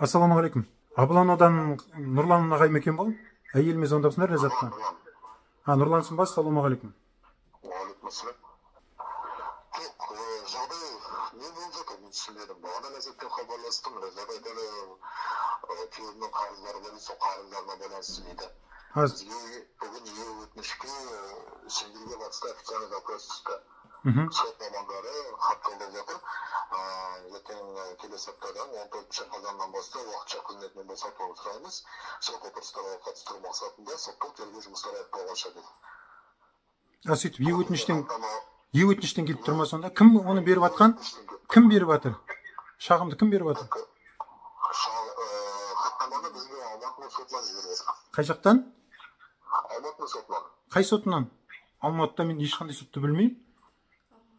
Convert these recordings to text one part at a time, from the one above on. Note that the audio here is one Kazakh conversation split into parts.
Ассалаумағалейкум. Абыланодан Нұрлан ағай ма екен бұл? Әйеліме звондапсыңдар Ләззатқа. А, Нұрлансың ба? Ассалаумағалейкум. Уағалейкумассалам. Жоқ, жағдай не болып жатыр, мен түсінбедім. Бағана Ләззатпен хабарластым. Ләззат айтады, күйеуімнің қарыздары бар, сол қарыздарына байланысты дейді. Бізге бүгін е-өтінішке сендерге қатысты официальный запрос түсті. Сот мамандары хат жолдап жатыр. Ертең келесі аптадан 14 қазаннан бастап уақытша қызметінен босатуын сұраймыз. Сот отырыстарға қатыстыру мақсатында соттық тергеу жұмыстары аяқталғанша дейді. А сөйтіп е-өтініштен келіп тұр ма сонда? Кім оны беріп атқан? Кім беріп жатыр? Шағымды кім беріп жатыр? Хаттаманы бізге Алматының сотынан жіберіп жатыр. Қай жақтан? Алматының сотынан. Қай сотынан? Алматыда мен ешқандай сотты білмеймін.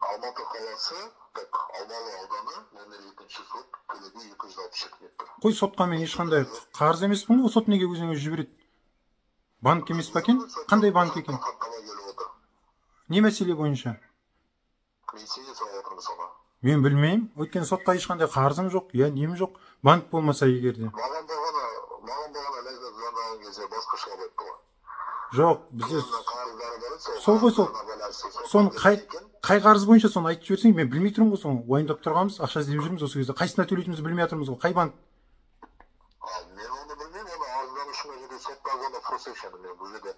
Алматы қаласы, так, Алмалы ауданы, нөмір 2 сот, Төле би 262 метр. Қой, сотқа мен ешқандай қарыз емеспін ғой, сот неге өзіне өзі жібереді? Банк емес па екен? Қандай банк екен? Хаттама келіп отыр. Не мәселе бойынша? Мен сенен сұрап отырмын соны. Мен білмеймін. Өйткені сотқа ешқандай қарызым жоқ, я нем жоқ. Банк болмаса егер де. Маған бағана Ләззат звондаған кезде басқаша айтты ғой. Жоқ, бізде сол ғой сол. Соны қай қарыз бойынша соны айтып жіберсең, мен білмей тұрмын ғой соны. Уайымдап тұрғанбыз, ақша іздеп жүрміз осы кезде. Қайсысына төлейтінімізді білмей жатырмыз ғой. Қай банк? Мен оны білмеймін, оны арызданушы мына жерде сотқа звондап сұрасайшы. Мен бұл жерде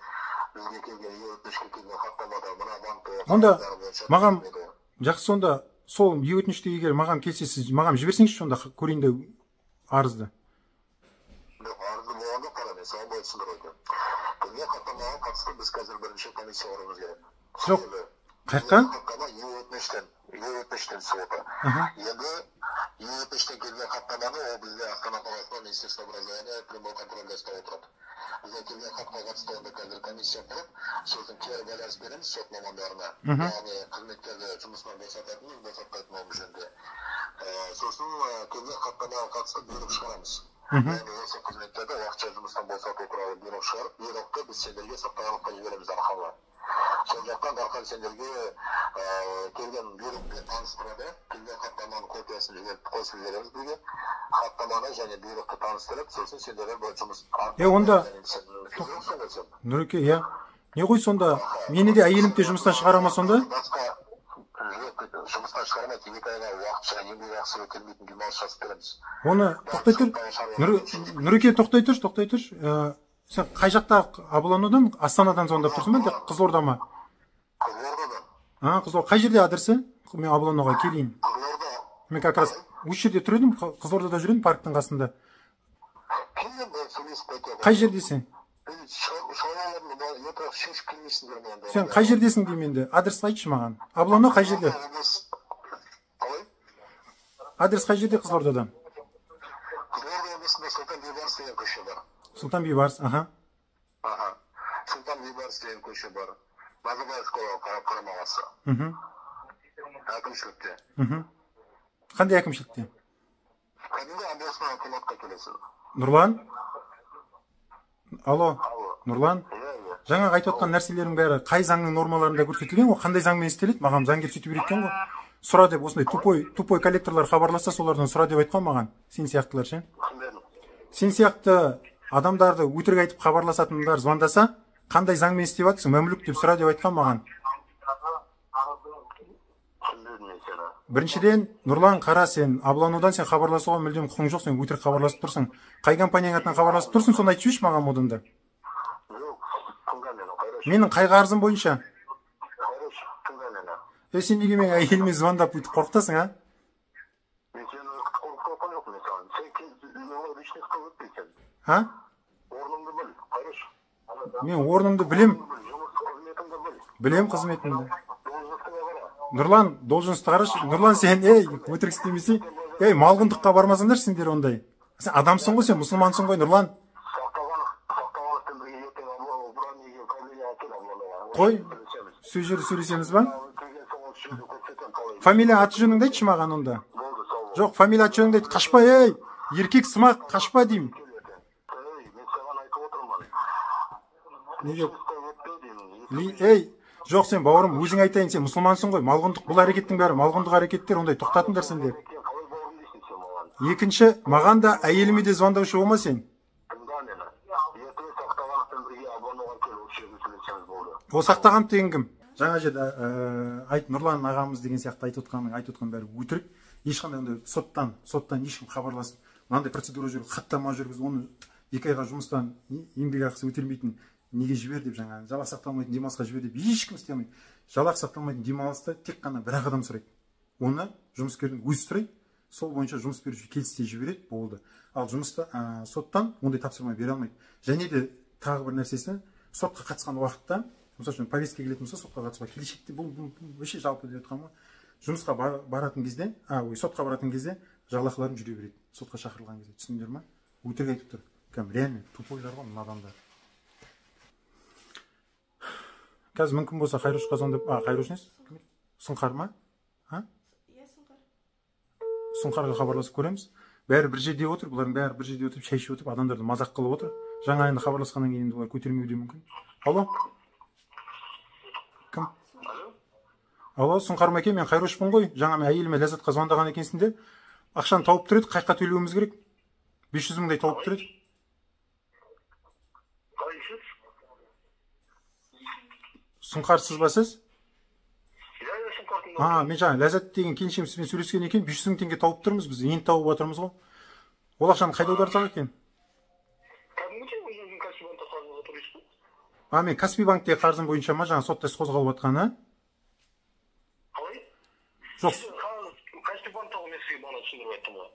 бізге келген е-өтінішке келген хаттамада мына банкте Онда маған жақсы, сонда сол е-өтінішті егер маған келсе, сіз маған жіберсеңізші, сонда көрейін де арызды. Жоқ, арызды болғанда қара, мен саған былай түсіндіріп айтайын. Бізге хаттамаға қатысты біз қазір бірінші комиссия құруымыз керек. Жоқ, қаяққа? Хаттама е-өтініштен түсіп отыр. Енді е-өтініштен келген хаттаманы ол бізде Астана қаласынан Министерство образования прямой контрольде ұстап отырады. Бізге келген хатқа қатысты онда қазір комиссия құрып, сосын кері байланыс береміз сот мамандарына. Яғни қызметкерді жұмысынан босататын, босатпайтын ол жөнінде. Сосын келген хаттамаға қатысты бұйрық шығарамыз. Яғни осы қызметтерді уақытша жұмыстан босату туралы бұйрық шығарып, бұйрықты біз сендерге сақтағанға жібереміз Дарханға. Сол жақтан Дархан сендерге келген бұйрықпен таныстырады, келген хаттаманың копиясын жіберіп қосып жібереміз бізге. Хаттаманы және бұйрықты таныстырып, сосын сендерге бұл жұмыс Онда Нұреке, иә. Не ғой сонда? Мені де әйелім де жұмыстан шығара ма сонда? Жоқ, жұмыстан шығармайды, 2 айға уақытша еңбек ақысы өтелмейтін демалыс жазып береміз. Оны тоқтай тұр. Нұреке, тоқтай тұршы, тоқтай тұршы. Сен қай жақта Абыланодан, Астанадан звондап тұрсың ба, әлде Қызылорда ма? Қызылордадан. А, Қызылорда. Қай жерде адресі? Мен Абыланоға келейін. Қызылорда. Мен как раз осы жерде тұр едім, Қызылордада жүр едім, парктың қасында. Қай жердесің? Сен қай жердесің деймін енді? Адресті айтшы маған. Абылано қай жерде? Адрес қай жерде Қызылордада? Қызылорда облысында Сұлтан Бейбарыс деген көше бар. Сұлтан Бейбарыс, аха. Аха. Сұлтан Бейбарыс деген көше бар. Назарбаев қарама-қарсы. Әкімшілікте. Қандай әкімшілікте? Кәдімгі облыстық әкіматқа келесің. Нұрлан? Алло, Нұрлан. Жаңағы айтып отқан нәрселердің бәрі қай заңның нормаларында көрсетілген ғой, қандай заңмен істеледі? Маған заңгер сөйтіп үйреткен ғой. Сұра деп осындай тупой коллекторлар хабарласса, солардан сұра деп айтқан маған. Сен сияқтылар ше? Сен сияқты адамдарды өтірік айтып хабарласатындар звондаса, қандай заңмен істеп жатсың, мәмлүк деп сұра деп айтқан маған. Біріншіден, Нұрлан, қара, сен Абыланодан сен хабарласуға мүлдем құқың жоқ, сен өтірік хабарласып тұрсың. Қай компанияның атынан хабарласып тұрсың, соны айтып жіберші маған одан да. Менің қай қарызым бойынша? Сен неге менің әйеліме звондап өйтіп қорқытасың, а? Мен сені қорқытып отқан жоқпын, мен саған. Сен личностьқа өтпейсің. А? Орныңды біл, Қайраш. Мен орнымды білем. Қызметіңді біл. Білем қызметімді. Нұрлан, должностьты қарашы. Нұрлан, сен, ей, өтірік істемесең, ей, малғұндыққа бармасаңдаршы сендер ондай. Сен адамсың ғой, сен мұсылмансың ғой, Нұрлан. Қой, сол жерде сөйлесеміз ба? Фамилия, аты жөніңді айтшы маған онда. Жоқ, фамилия, аты жөніңді айт. Қашпа, ей, еркек сымақ, қашпа деймін. Неге? Ей, жоқ, сен бауырым, өзің айтайын, сен мұсылмансың ғой. Малғұндық, бұл әрекеттің бәрі малғұндық әрекеттер, ондай тоқтатыңдар сендер. Екінші, маған да, әйеліме де звондаушы болма сен. Тыңда мені. Ертең Сақтағановпен бірге Абановға кел, осы жерде сөйлесеміз, болды. Ол Сақтағанов деген кім? Жаңа жерде айт, Нұрлан ағамыз деген сияқты айтып отқан бәрі өтірік. Ешқандай ондай соттан ешкім хабарласып, мынандай процедура жүргіз, хаттама жүргіз, оны 2 айға жұмыстан еңбек ақысы өтелмейтін неге жібер деп, жаңа жалақы сақталмайтын демалысқа жібер деп ешкім істей алмайды. Жалақы сақталмайтын демалысты тек қана бір ақ адам сұрайды. Оны жұмыскердің өзі сұрайды. Сол бойынша жұмыс беруші келісте жібереді, болды. Ал жұмыста соттан ондай тапсырма бере алмайды. Және де тағы бір нәрсесі, сотқа қатысқан уақытта, мысалы үшін повестка келетін болса, сотқа қатысуға келешекте бұл вообще жалпы деп жатқан ғой. Жұмысқа баратын кезде, сотқа баратын кезде жалақыларын жүре береді. Сотқа шақырылған кезде, түсіндіңдер ма? Өтірік айтып тұр. Кәдімгі реально тупойлар ғой мына адамдар. Қазір мүмкін болса Қайрошқа звондап, Қайрош емес? Сұңқар ма? А? Иә, Сұңқар. Сұңқарға хабарласып көреміз. Бәрі бір жерде отыр, бұлардың бәрі бір жерде отырып, шай ішіп отырып, адамдарды мазақ қылып отыр. Жаңа енді хабарласқаннан кейін енді олар көтермеуі де мүмкін. Алло? Кім? Алло, Сұңқар мәке, мен Қайрошпын ғой. Жаңа мен әйеліме Ләззатқа звондаған екенсің де. Ақшаны тауып тұр еді, қай жаққа төлеуіміз керек? 500 мыңдай тауып тұр еді. Сұңқарсыз ба сіз? Мен жаңа Ләззат деген келіншегім сізбен сөйлескен екен, 500 мың теңге тауып тұрмыз біз, енді тауып отырмыз ғой. Ол ақшаны қайда аударсақ екен? Мен Каспи банктегі қарызым бойынша ма жаңа сотта іс қозғалып жатқаны? Қалай? Жоқ. Каспи банктағы мен сізге бағана түсіндіріп айттым ғой.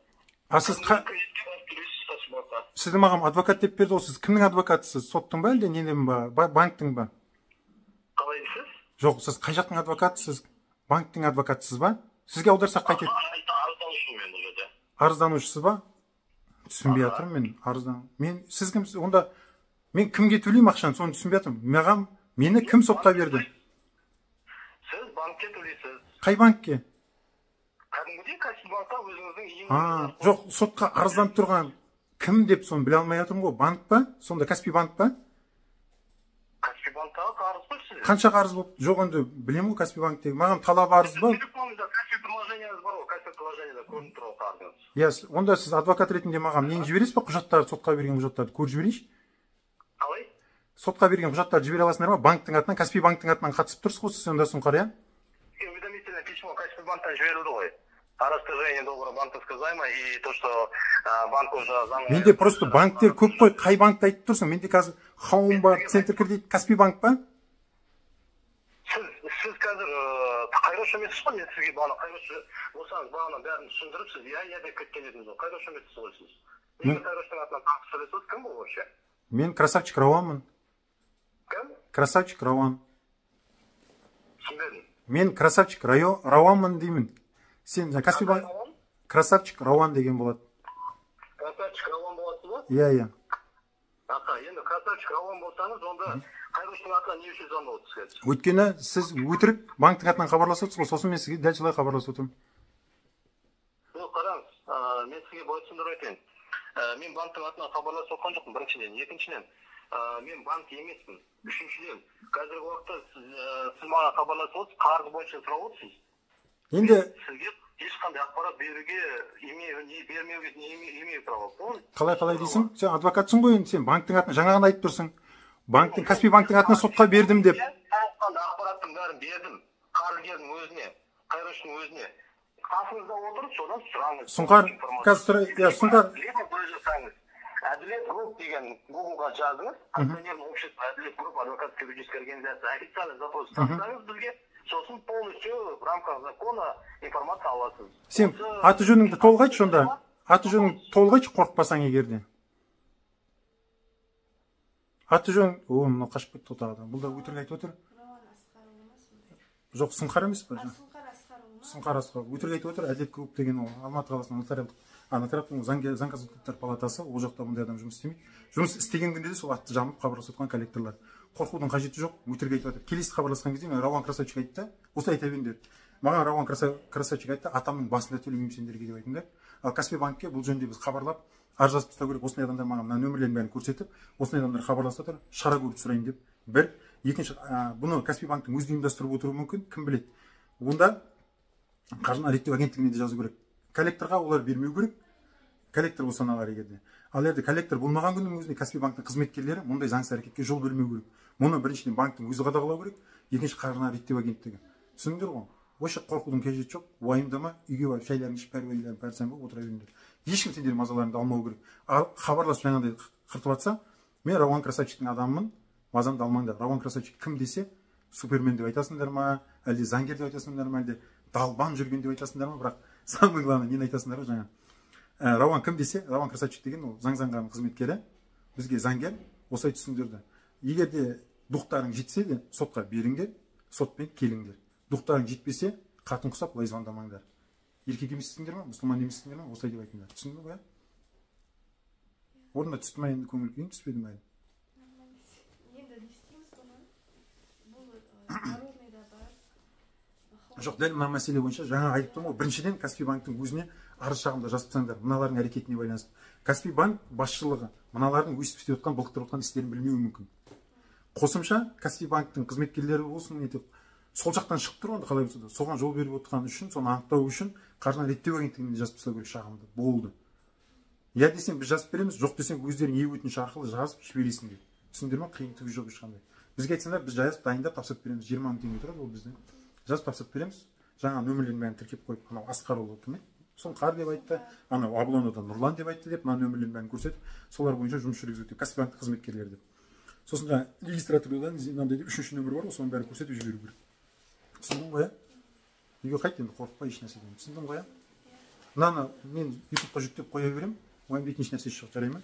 Сіз сізді маған адвокат деп берді ғой, сіз кімнің адвокатысыз? Соттың ба, әлде ненің ба, банктің ба? Қалай дейсіз? Жоқ, сіз қай жақтың адвокатысыз? Банктің адвокатысыз ба? Сізге аударсақ қайтеді? Арызданушымын мен бұл жерде. Арызданушысыз ба? Түсінбей жатырмын мен, арыздан. Мен сіз кімсіз? Онда мен кімге төлеймін ақшаны, соны түсінбей жатырмын. Маған мені кім сотқа берді? Сіз банкке төлейсіз. Қай банкке? Кәдімгідей Каспи банкқа өзіңіздің иіңізге. Жоқ, сотқа арызданып тұрған кім деп соны біле алмай жатырмын ғой. Банк па? Сонда Каспи банк па? Каспи банктағы қарыз ғой сізде. Қанша қарыз болып? Жоқ, енді білемін ғой Каспи банктегі. Маған талап арыз ба? Телефоныңызда Каспи приложениеңіз бар ғой, Каспи приложениеда көрініп тұр ғой қарызыңыз. Иә, онда сіз адвокат ретінде маған нені жібересіз ба? Құжаттарды, сотқа берген құжаттарды көріп жіберейінші. Қалай? Сотқа берген құжаттарды жібере аласыңдар ма? Банктің атынан, Каспи банктің атынан қатысып тұрсыз ғой сіз сонда, Сұңқар, иә? Уведомительное письмо Каспи банктан жіберілді ғой. О расторжении договора банковского займа и то, что банк уже заңы. Менде просто банктер көп қой, қай банкті айтып тұрсың? Менде қазір Хаум бар, Центр кредит, Каспи банк па? Сіз қазір Қайрош емессіз ғой, мен сізге бағана Қайрош болсаңыз бағана бәрін түсіндіріп, сіз иә, иә деп кеткен едіңіз ғой. Қайрош емессіз ғой сіз. Неге Қайроштың атынан тағы сөйлесіп, кім бұл вообще? Мен красавчик Рауанмын. Кім? Красавчик Рауан. Түсінбедім. Мен красавчик Рауанмын деймін. Сен жаңа Каспи банк красавчик Рауан деген болады. Красавчик Рауан боласыз ба? Иә, иә. Аха, енді красавчик Рауан болсаңыз, онда Қайроштың атынан не үшін звондап отырсыз қазір? Өйткені сіз өтірік банктің атынан хабарласып отырсыз ғой, сосын мен сізге дәл солай хабарласып отырмын. Жоқ, қараңыз, мен сізге былай түсіндіріп айтайын. Мен банктің атынан хабарласып отқан жоқпын, біріншіден. Екіншіден, мен банк емеспін. Үшіншіден, қазіргі уақытта сіз маған хабарласып отырсыз, қарыз бойынша сұрап отырсыз. Енді сізге ешқандай ақпарат беруге, бермеуге имею право. Қалай дейсің? Сен адвокатсың ғой енді, сен банктің атынан жаңа ғана айтып тұрсың. Банктің, Каспи банктің атынан сотқа бердім деп. Толыққанды ақпараттың бәрін бердім. Қарызгердің өзіне, Қайроштың өзіне. Қасыңызда отырып, содан сұраңыз. Сұңқар, қазір сұра, иә, Сұңқар. Либо былай жасаңыз. Әділет Групп деген Гуглға жазыңыз. Акционерное общество Әділет Групп адвокатская юридическая организация. Официальный запрос тастаңыз бізге. Сосын полностью в рамках закона информация аласыз. Сен аты жөніңді толық айтшы онда. Аты жөніңді толық айтшы, қорықпасаң егер де. Аты жөн, о, мынау қашып кетті тағы да. Бұл да өтірік айтып отыр. Рауан Асқарұлы ма сондай? Жоқ, Сұңқар емес пе? Сұңқар Асқарұлы ма? Сұңқар Асқарұлы. Өтірік айтып отыр. Әділет Групп деген ол Алматы қаласының нотариалдық, нотариалдық заң консультанттар палатасы, ол жақта бұндай адам жұмыс істемейді. Жұмыс істеген күнде де сол атты жамып хабарласып отқан коллекторлар. Қорқудың қажеті жоқ, өтірік айтып жатыр. Келесі хабарласқан кезде мен Рауан красавчик айтты, осылай айта беріңдер. Маған Рауан красавчик айтты, атамның басында төлемеймін сендерге деп айтыңдар. Ал Каспи банкке бұл жөнінде біз хабарлап, арыз жазып тастау керек. Осындай адамдар маған мына нөмірлерін бәрін көрсетіп, осындай адамдар хабарласып жатыр, шара көріп сұрайын деп. Бір, екінші, бұны Каспи банктің өзі ұйымдастырып отыруы мүмкін, кім біледі. Онда қаржыны реттеу агенттігіне де жазу керек. Коллекторға олар бермеу керек. Коллектор болса аналар егер де. Ал егер де коллектор болмаған күннің өзінде Каспий банктің қызметкерлері мұндай заңсыз әрекетке жол бермеу керек. Мұны біріншіден банктің өзі қадағалау керек, екінші қаржыны реттеу агенттігі. Түсіндіңдер ғой? Вообще қорқудың қажеті жоқ, уайымдама, үйге барып шайларыңды ішіп, пәрвелерін пәрсән болып отыра беріңдер. Ешкім сендердің мазаларыңды алмау керек. Ал хабарласып жаңағыдай қыртып жатса, мен Рауан Красавчиктің адамымын, мазамды алмаңдар. Рауан Красавчик кім десе, супермен деп айтасыңдар ма, әлде заңгер деп айтасыңдар ма, әлде далбан жүрген деп айтасыңдар ма, бірақ самое главное нені айтасыңдар ғой жаңа. Рауан кім десе, Рауан Красавчик деген ол заң заңғарының қызметкері, бізге заңгер осылай түсіндірді. Егер де духтарың жетсе де сотқа беріңдер, сотпен келіңдер. Духтарың жетпесе, қатын құсап былай звондамаңдар. Еркек емессіңдер ма, мұсылман емессіңдер ма, осылай деп айтыңдар. Түсіндің ғой, иә? Орнына түсті ма енді көңіл күйің, түспеді ма енді? Нормально. Енді не істейміз бұны? Бұл народныйда бар. Жоқ, дәл мына мәселе бойынша жаңа айтып тұрмын ғой. Біріншіден Каспий банктің өзіне арыз шағымда жазып тастаңдар, мыналардың әрекетіне байланысты. Каспий банк басшылығы мыналардың өйстіп істеп жатқан, былықтырып жатқан істерін білмеуі мүмкін. Қосымша Каспий банктің қызметкерлері болсын, не деп сол жақтан шығып тұр ғой, қалай болса да соған жол беріп отырған үшін, соны анықтау үшін қаржыны реттеу агенттігіне жазып тастау керек шағымды. Болды. Иә десең біз жазып береміз, жоқ десең өздерің е өтініш арқылы жазып жібересіңдер. Түсіндіңдер ма? Қиын түгі жоқ ешқандай. Бізге айтсаңдар, біз жазып дайындап тапсырып береміз. 20 мың теңге тұрады ол біздің. Жазып тапсырып береміз. Жаңа нөмірлердің бәрін тіркеп қойып, анау Асқарұлы кім еді? Сұңқар деп айтты, анау Аблонодан Нұрлан деп айтты деп, мына нөмірлердің бәрін көрсетіп, солар бойынша жұмыс жүргізу деп, Каспий банктің қызметкерлері деп. Сосын жаңа регистратурдан мынандай деп үшінші нөмір бар ғой, соның бәрін көрсетіп жіберу керек. Түсіндің ғой, иә? Үйге қайт енді, қорықпа еш нәрседен. Түсіндің ғой, иә? Мынаны мен ютубқа жүктеп қоя беремін, уайымдайтын еш нәрсе жоқ, жарай ма?